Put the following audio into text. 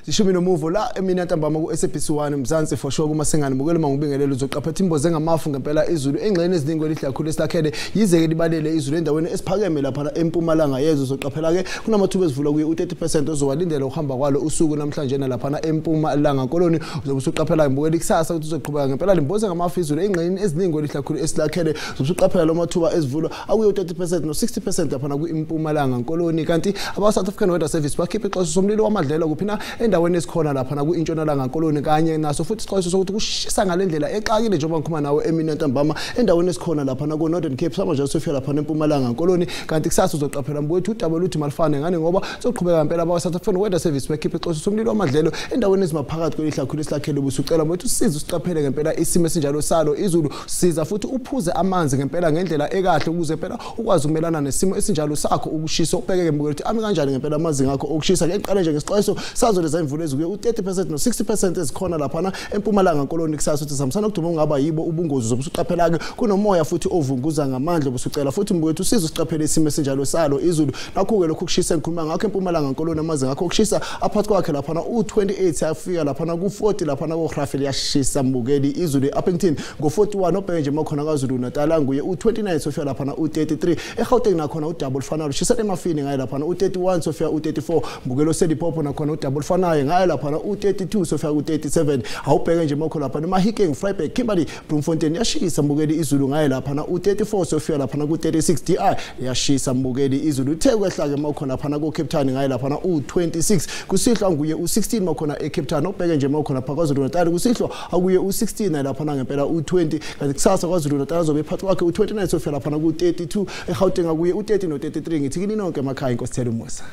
Zishumi nomuvo la emini ntambama ku SABC 1 Mzansi for sure kumasengane bukele mangubingelelo uzoqaphetha imboze ngamafu ngempela izulu engxenye eziningi elihle kakhulu esilakhele yizeke libalele izulu endaweni esiphakeme lapha eMpumalanga yezwe. Uzoqaphela ke kunamathuba ezivula kuye u30% ozowalindela ukuhamba kwalo usuku namhlanje lapha eMpumalanga Koloni. Uzobe usuqaphela ngibukela ikusasa ukuthi uzoqhubeka ngempela limboze ngamafu izulu engxenye eziningi elihle kakhulu esilakhele. Uzobe usuqaphela lo mathuba ezivula akuye u30% no60% lapha ku-Impumalanga Koloni. Kanti aba South African Weather Service bakhipha ixwayiso somlilo wamadlelo kuphi na endaweni esikhona lapha ku-Intshonalanga Koloni, kanye naso futhi isixwayiso sokuthi kushisa ngalendlela exakile njengoba ngikhuluma nawe emini ntambama endaweni esikhona lapha ku Northern Cape sama nje sofika lapha eMpumalanga Koloni. Kanti kusasa uzoqaphela mbuyethu udaba luthi malifane ngane ngoba soqhubeka ngempela aba South African Weather Service bakhipha ixwayiso somlilo wamadlelo endaweni ezimaphakathi kwelihlakhulu esilakhele. Ubusucela mbuyethu usize usiqaphele ngempela isimo esinjalo salo izulu, siza futhi uphuze amanzi ngempela ngendlela ekahle ukuze phela ukwazi ukumelana nesimo esinjalo sakho ukushisa. Ubheke ke mbuyethu ami kanjani ngempela amazinga akho okushisa. Ke qale nje ngesixwayiso sazo leza imvula ezikuye u30% no60% ezikhona laphana eMpumalanga Koloni kusasa ukuthi samsana ukuduma ungaba yibo ubungozi. Zobusuqaphela ke kunomoya futhi ovunguza ngamandla, obusucela futhi mbuyethu usize usiqaphele isimo esinjalo salo izulu. Nakho ke lokhu kushisa engikhuluma ngakho eMpumalanga Koloni, amazinga akho okushisa aphathi kwakhe laphana u28 yafika laphana ku40 laphana koGrafel yashisa mbukeli izulu eUppington ngo41. Obheke nje makhona kwaZulu Natal nguye u29 sofika laphana u33, eGauteng nakhona udouble fanayo shisa emafini ngaye laphana u31 sofika u34, mbukelo seLimpopo nakhona udouble fanayo ngaye laphana u32 sofika u37. Awubheke nje makho laphana eMahikeng, Vryburg, Kimberley, Bloemfontein yashisa mbukeli izulu ngaye laphana u34 sofika laphana ku36, DI yashisa mbukeli izulu. Uthe kwehla ke makhona laphana ku Cape Town ngaye laphana u26, kusihlwa nguye u16 makhona eCape Town. Obheke nje makhona lapha kwaZulu Natal kusihlwa akuye u16 laphana ngempela u20. Kanti kusasa kwaZulu Natal azobe phakathi kwakhe u29 sofika laphana ku32, eGauteng akuye u30 no33. Ngithi kini nonke emakhaya inkosi thela umusa.